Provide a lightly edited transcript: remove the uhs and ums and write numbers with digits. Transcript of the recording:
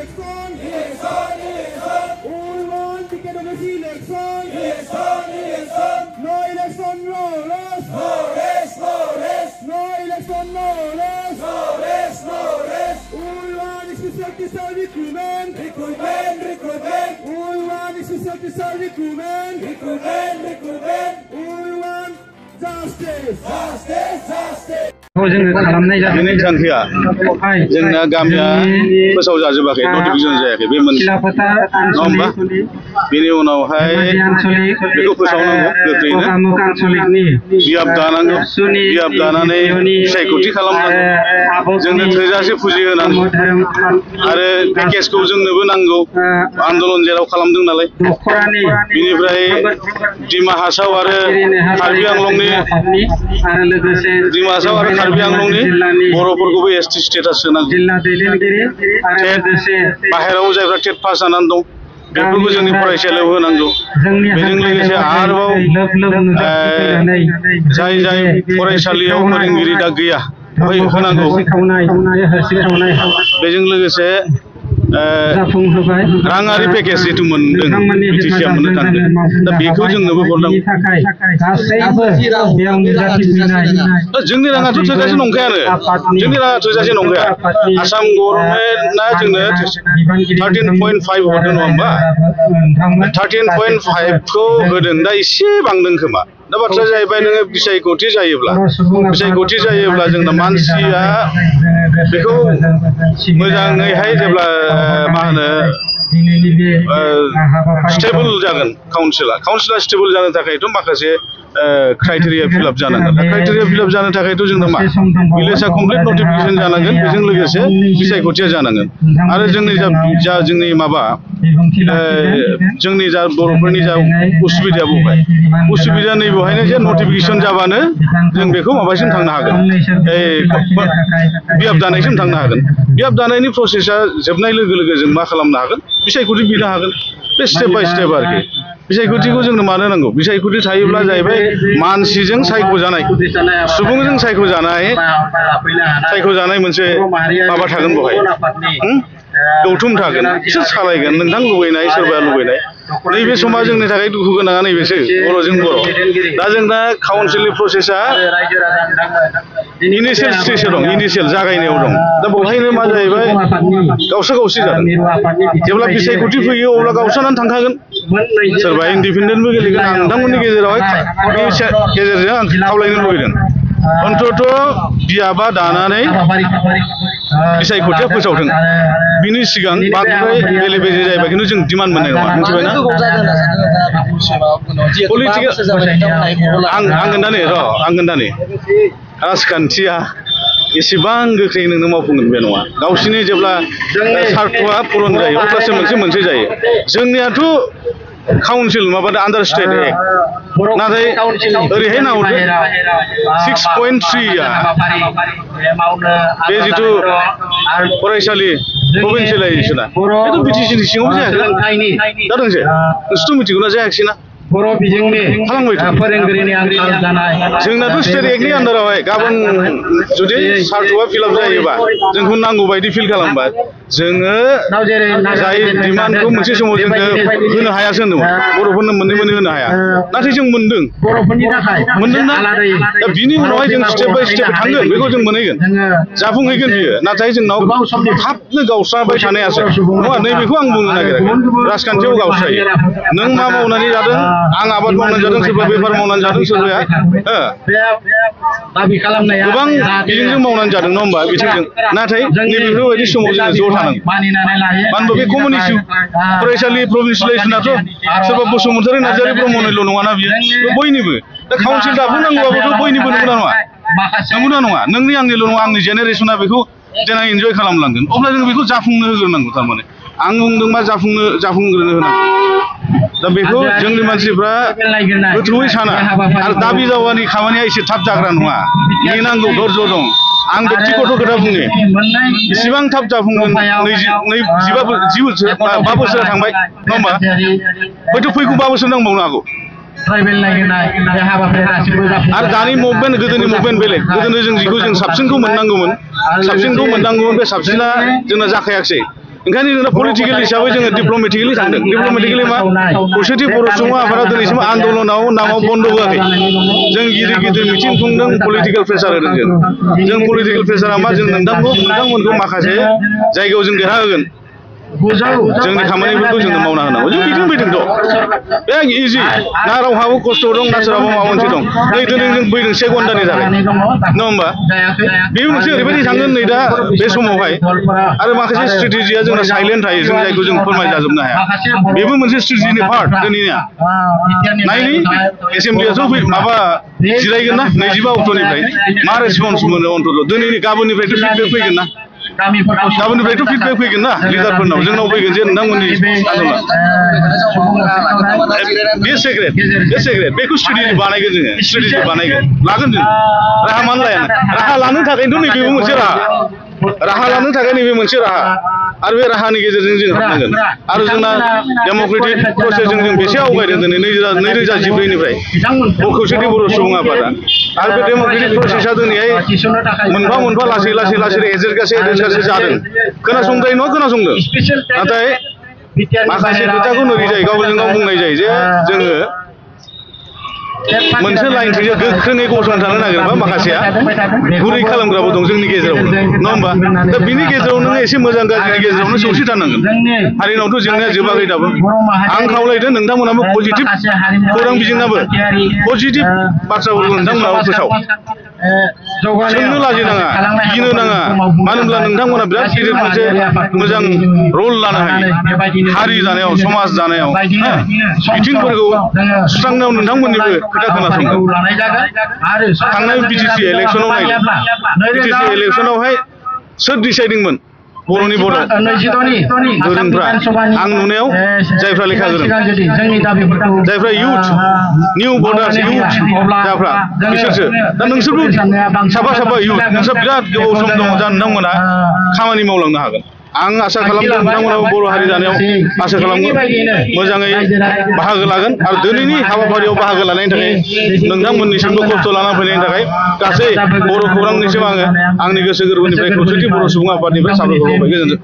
election. We want democracy election. No election, no rest. No election, no rest. We want special recruitment. We want special recruitment. We want justice. Ini थांखिया जोंना गामिया फोसाव जाजोबाखै notification जायाखै बे मोनसे नङा होमबा बेनि उनावहाय बेखौ फोसावनांगौ गोख्रैनो बियाब दानानै सायख'थि खालामनांगौ जोंनो थोजासे फुजि होनांगौ आरो पेकेजखौ जोंनोबो नांगौ आन्दलन जेराव खालामदों नालाय बिनिफ्राय डिमा हासाव आरो कार्बि आंलंनि डिमा हासाव आरो कार्बि आंलंनि बर'फोरखौबो एसटि स्टेटास होनांगौ बाहेरायाव जायफ्रा टेट पास जानानै दं बेफोरखौ जोंनि फरायसालियाव होनांगौ बेजों लोगोसे आरोबाव जाय फरायसालियाव फोरोंगिरि दा गैया होनांगौ बेजों लोगोसे राङारि पेकेज जिथु मोनदों बिटिसिआ मोननो थांदों दा बेखौ जोंनोबो हरनांगौ जोंनि राङाथ' थोजासे नंखायानो जोंनि राङा थोजासे नंखाया आसाम गभर्नमेन्टआ जोंनो 13.5 हरदों नङा होमबा 13.5 खौ होदों दा एसे बांदों खोमा दा बाथ्राया जाहैबाय नोङो बिसायख'थि जायोब्ला जोंना मानसिया बेखौ मोजाङैहाय जेब्ला मा होनो स्टेबल जागोन काउन्सिला स्टेबल जानो थाखायथ' माखासे क्राइटेरिया फिलआप जानांगोन क्राइटेरिया फिलआप जानो थाखायथ' जोंना मा भिलेजआ कमप्लिट नटिफिकेसन जानांगोन बेजों लोगोसे बिसायख'थिया जानांगोन आरो जोंनि जोंनि माबा जोंनि जा बर'फोरनि जा उसुबिदा बुंबाय उसुबिदा नै बेवहायनो जे नटिफिकेसन जाबानो जों बेखौ माबासिम थांनो हागोन बियाब दानायसिम थांनो हागोन बियाब दानायनि प्रसेसा जोबनाय लोगो लोगो जों मा खालामनो हागोन बिसायख'थि बिनो हागोन बे स्टेप बाय स्टेप आरोखि बिसायख'थिखौ जोंनो मानो नांगौ बिसायख'थि थायोब्ला जाहैबाय मानसिजों सायख'जानाय सुबुंजों सायख'जानाय मोनसे माबा थागोन बेवहाय गौथुम थागोन बिसोर सालायगोन नोंथां लुबैनाय सोरबा लुबैनाय नैबे समा जोंनि थाखाय दुखु गोनाङा नैबेसो बर'जों बर' दा जोंना काउन्सिलनि प्रसेसा इनिशियेल स्टेजआव दं इनिशियेल जागायनायाव दं दा बेवहायनो मा जाहैबाय गावसि जादों जेब्ला बिसायख'थि फैयो अब्ला गावस्रानानै थांखागोन सोरबा इन्डिपेन्डेन्टबो गेलेगोन आं नोंथांमोननि गेजेरजों आं खावलायनो लुबैदों अन्तत बियाबा दानानै बिसायख'थिया फोसावथों बिनि सिगां बांद्राय बेले बेजे जायोबा खिन्थु जों डिमान्ड मोननाय नङा मिथिबायना आं खोन्थानो राजखान्थिया एसेबां गोख्रै नोंनो मावफुंगोन बे नङा गावसिनि जेब्ला सार्थ'आ पुरन जायो अब्लासो मोनसे जायो जोंनियाथ' काउन्सिल माबादो आन्डार स्टेट एक्ट नाथाय ओरैहाय नाहरदो 6.3 बे जिथु फरायसालि प्रभिन्सियेलाइजेसना बेथ' बिटिसिनि सिङाव जायाखै जादोंसो नोंसोरथ' मिथिगौना जायाखिसैना बर' बिजोंनि फोरोंगिरिनि आंखाल जानाय जोंनाथ' स्टेट एक्टनि आन्डारावहाय गाबोन जुदि सार्थ'आ फिलआप जायोबा जोंखौ नांगौ बायदि फिल खालामबा जोङो जाय डिमान्डखौ मोनसे समाव जोङो होनो हायासो होनदोंमोन बर'फोरनो मोननै होनो हाया नाथाय जों मोनदों बर'फोरनि थाखाय मोनदोंना दा बिनि उनावहाय जों स्टेप बाय स्टेप थांगोन बेखौ जों मोनहैगोन जाफुंहैगोन बियो नाथाय जोंनाव थाबनो गावस्राबाय थानायासो नङा नैबेखौ आं बुंनो नागिराखै राजखान्थियाव गावस्रायो नों मा मावनानै जादों आं आबाद मावनानै जादों सोरबा बेफार मावनानै जादों सोरबाया गोबां बिजोंजों मावनानै जादों नङा होमबा बिथिंजों नाथाय नैबेफोरबायदि समाव जोङो ज' थानांगौ मानो होनबा बे कमिउनिटि फरायसालि प्रभिन्सियेलाइजेसनाथ' सोरबा बसुमतारी नार्जारी ब्रह्मनिल' नङाना बियो बयनिबो दा काउन्सिल दाफुंनांगौबाबोथ' बयनिबो नंगौना नङा नोंनि आंनिल' नङा आंनि जेनेरेसना बेखौ देनां इन्जय खालामलांगोन अब्ला जों बेखौ जाफुंनो होग्रोनांगौ थारमाने आं बुंदों मा जाफुंग्रोनो होनांगौ दा बेखौ जोंनि मानसिफ्रा गोथौयै साना आरो दाबि दावानि खामानिया एसे थाब जाग्रा नङा नेनांगौ धैर्य दं आं बेक्तिगत खोथा बुंनो इसेबां थाब जाफुंगोन 5 बोसोरा थांबाय नङा होमबा हयथ' फैगौ 5 बोसोर नांबावनो हागौ आरो दानि मुभमेन्ट गोदोनि मुभमेन्ट बेलेग गोदोनो जों जिखौ जों साबसिनखौ मोननांगौमोन बे साबसिना जोंना जाखायाखिसै ओंखायनो जोंना पलिटिकेल हिसाबै जोङो डिप्ल'मेटिकेलि थांदों डिप्ल'मेटिकेलि मा खौसेथि बर' सुबुं आफादा दिनैसिम आन्दलनाव नामाव बन्द होआखै जों गिदिर गिदिर मिटिं खुंदों पलिटिकेल प्रेसार होदों जों पलिटिकेल प्रेसारा मा जों नोंथांमोनखौ माखासे जायगायाव जों देरहा होगोन जोंनि खामानिफोरखौ जोंनो मावना होनांगौ जों बिदिनो फैदोंथ' बे इजि ना रावहाबो खस्थ' दं ना सोरहाबा माबा मोनसे दं नै दिनै जों फैदों 1 घन्टानि थाखाय नङा होमबा बेबो मोनसे ओरैबायदि थांगोन नै दा बे समावहाय आरो माखासे स्ट्रेटेजिया जोंना साइलेन्ट थायो जों जायखौ जों फोरमायजाजोबनो हाया बेबो मोनसे स्ट्रेटेजिनि पार्ट दिनैनिया नायनि एसेम्ब्लियाथ' माबा जिरायगोन ना 22 अक्ट'निफ्राय मा रेसपन्स मोनो अन्तत दिनैनि गाबोननिफ्रायथ' फिडबेक फैगोन ना गाबोननिफ्रायथ' फिडबेक फैगोन ना लिडारफोरनाव जोंनाव फैगोन जे नोंथांमोननि आन्दोलन बे सेक्रेट बेखौ स्ट्रेटेजि बानायगोन जोङो स्ट्रेटेजि बानायगोन लागोन जों राहा मानो लाया राहा लानो थाखायथ' नैबेबो मोनसे राहा लानो थाखाय नैबे मोनसे राहा आरो बे राहानि गेजेरजों जों हाबनांगोन आरो जोंना डेम'क्रेटिक प्रसेसजों जों बेसे आवगायदों दिनै 2014निफ्राय खौसेथि बर' सुबुं आफादा आरो बे डेम'क्रेटिक प्रसेसा दिनैहाय मोनफा मोनफा लासै एजेन्टगासे जादों खोनासंद्राय नङा खोनासंदों नाथाय माखासे खोथाखौ नोरै जायो गावजों गाव बुंनाय जायो जे जोङो मोनसे लाइनथिंजों गोख्रोङै गसंथानो नागिरबा माखासेया गुरै खालामग्राबो दं जोंनि गेजेराव नङा होमबा दा बिनि गेजेराव नोङो एसे मोजां गाज्रिनि गेजेरावनो सौसि थानांगोन हारिनावथ' जेंनाया जोबाखै दाबो आं खावलायदों नोंथांमोनाबो पजिटिभ खौरां बिजोंनाबो पजिटिभ बाथ्राफोरखौ नोंथांमोनाबो फोसाव सोंनो लाजिनाङा गिनो नाङा मानो होनब्ला नोंथांमोना बिराद गिदिर मोनसे मोजां रल लानो हायो हारि दानायाव समाज दानायाव बिथिंफोरखौ सुस्रांनायाव नोंथांमोननिबो खोथा खोनासंगोन थांनाय बिटिसि इलेक्सनाव नायदों बिटिसि इलेक्सनावहाय सोर डिसाइडिंमोन बर'नि भटआव गोरोंफ्रा आं नुनायाव जायफ्रा लेखा गोरों जायफ्रा इउथ निउ भटार्स इउथ जाफ्रा बिसोरसो दा नोंसोरबो साफा इउथ नोंस्रा बिराद गोबाव सम दङ जा नोंथांमोना खामानि मावलांनो हागोन आं आसा खालामदों नोंथांमोनाबो बर' हारि दानायाव आसा खालामगोन मोजाङै बाहागो लागोन आरो दिनैनि हाबाफारियाव बाहागो लानायनि थाखाय नोंथांमोननिसिमबो खस्थ' लाना फैनायनि थाखाय गासै बर' खौरांनिसिम आङो आंनि गोसो गोरबोनिफ्राय खौसेथि बर' सुबुं आफादनिफ्राय साबायखर बावबाय गोजोन्थों